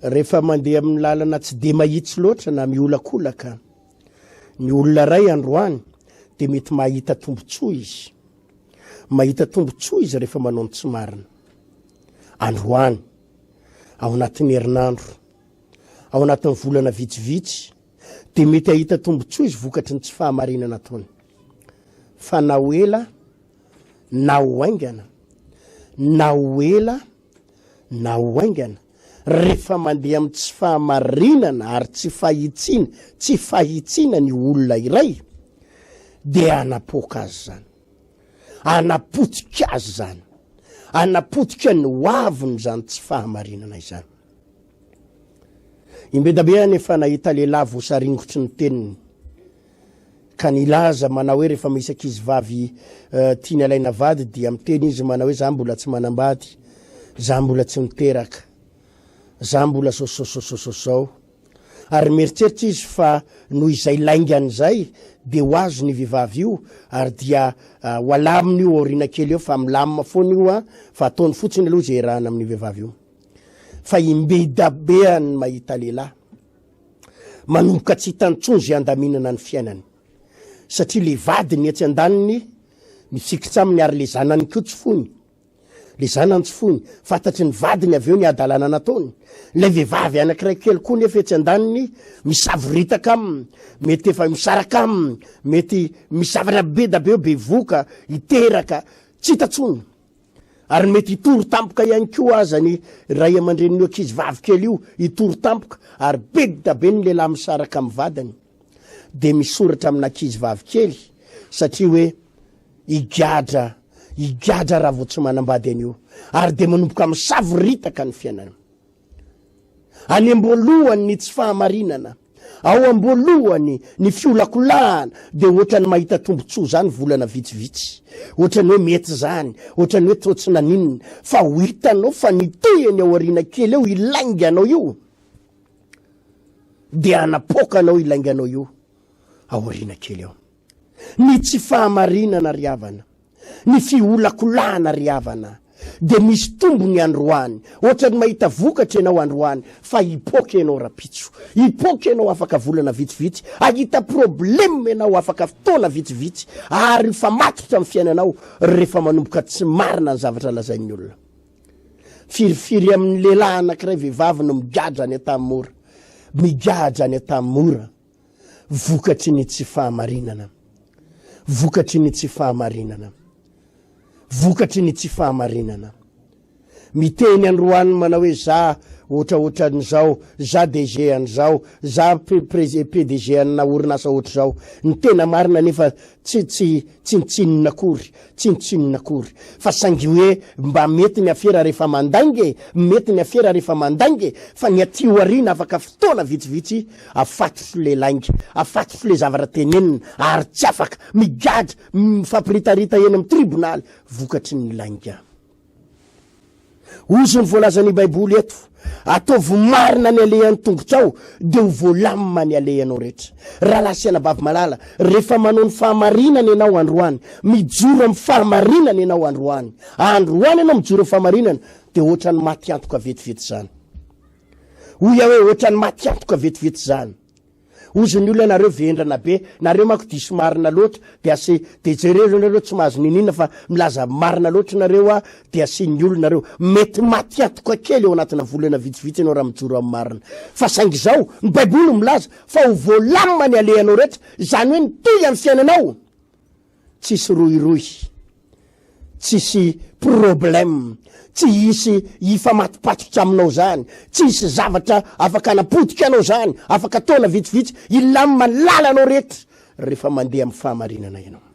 Rehefa mandeha amin'ny lalana tsy dia mahitsy loatra na miolakolaka ny olona iray androany dia mety mahita tombontsoa izy. Mahita tombontsoa izy rehefa manao ny tsy marina. Androany, ao anatin'ny herinandro, ao anatin'ny volana vitsivitsy, dia mety hahita tombontsoa izy vokatry ny tsy fahamarinana ataony. Fa na ho ela na ho haingana, na ho ela na ho haingana, rehefa mandeha amin'ny tsy fahamarinana ary tsy fahitsiana, tsy fahitsiana ny olona iray, dia hanapoaka azy izany. Hanapotika azy izany. Hanapotika ny hoaviny izany tsy fahamarinana izany. Imbedabe aho nefa nahita lehilahy voasaringotry ny teniny. Ka nilaza manao hoe rehefa misy ankizy vavy tiany alaina vady dia miteny izy manao hoe za mbola tsy manambady, za mbola tsy miteraka, za mbola zao zao zao zao zao. Ary mieritreritra izy fa noho izay laingany izay dia ho azony io vehivavy io ary dia ho alaminy io aoriana kely eo fa milamina foana io an, fa ataony fotsiny aloha izay iarahana amin'io vehivavy io. Fa imbedabe ny mahita lehilahy manomboka tsy hitany intsony izay handaminana ny fiainany satria le vadiny etsy andaniny mifikitra aminy ary le zanany koa tsy foiny, le zanany tsy foiny, fantatry ny vadiny avy eo ny hadalana nataony, ilay vehivavy anankiray kely koa nefa etsy andaniny misavoritaka aminy, mety efa misaraka aminy, mety misy zavatra be da be eo, bevoka, hiteraka, tsy hita intsony. Ary mety hitory tampoka ihany koa aza ny ray aman-drenin'io ankizy vavy kely io, hitory tampoka, ary be dia be ny lehilahy misaraka amin'ny vadiny dia misoratra amina ankizy vavy kely satria hoe higadra, higadra raha vao tsy manambady an'io, ary dia manomboka misavoritaka ny fiainana. Any am-boalohany ny tsy fahamarinana, ao am-boalohany ny fiolakolahana dia ohatran'ny mahita tombontsoa izany volana vitsivitsy, ohatran'ny hoe mety izany, ohatran'ny hoe toa tsy naninona, fa ho hitanao fa ny tohiny ao aoriana kely eo ilainganao io dia hanapoaka anao ilainganao io ao aoriana kely eo. Ny tsy fahamarinana ry havana. Ny fiolakolahana ry havana dia misy tombony androany, ohatran'ny mahita vokatra ianao androany fa hipoaka ianao rapitso, hipoaka ianao afaka volana vitsivitsy, hahita problème ianao afaka fotoana vitsivitsy ary hifamatotra amin'ny fiainanao rehefa manomboka tsy marina ny zavatra lazain'ny olona. Firifiry amin'ny lehilahy anankiray vehivavy no migadra any Antanimora, migadra any Antanimora. vokatry ny tsy fahamarinana, vokatry ny tsy fahamarinana, vokatry ny tsy fahamarinana. Miteny androany manao hoe za ohatraohatran'izao, za DG an'izao, za PDG ana orinasa ohatr'izao. Ny tena marina nefa tsy tsy tsinontsinona akory, tsinontsinona akory. Fa saingy hoe mba mety ny afera rehefa mandainga e, mety ny afera rehefa mandainga e, fa ny aty aoriana afaka fotoana vitsivitsy Afatotro le lainga, afatotro le zavatra tenenina ary tsy afaka, migadra, mifampiritarita eny amin'ny tribonaly vokatry ny lainga. Hozy ny voalazan'ny Baiboly eto, ataovy marina ny alehan'ny tongotrao dia ho voalamina ny alehanao rehetra. Rahalahy sy anabavy malala, rehefa manao ny fahamarinana ianao androany, mijoro amin'ny fahamarinana ianao androany, androany ianao mijoro amin'ny fahamarinana dia ohatran'ny maty antoka vetivety izany. Hoy aho hoe ohatran'ny maty antoka vetivety izany. Hozy ny olona nareo vendrana be, nareo manko diso marina loatra dia asi dia jereo nareo tsy mahazo niniana fa milaza marina loatra nareo a dia asian'ny olona nareo. Mety maty antoka kely ao anatina volana vitsivitsy ianao raha mijoro amin'ny marina. Fa saingy izao, ny baiboly no milaza fa ho voalamina ny alehanao rehetra, izany hoe ny tohy amin'ny fiainanao. Tsisy rohirohy, tsisy problème, tsy hisy hifamatopatotra aminao zany, tsy hisy zavatra afaka hanapotika anao zany, afaka taona vitsivitsy, hilamina ny lalanao rehetra rehefa mandeha amin'ny fahamarinana ianao.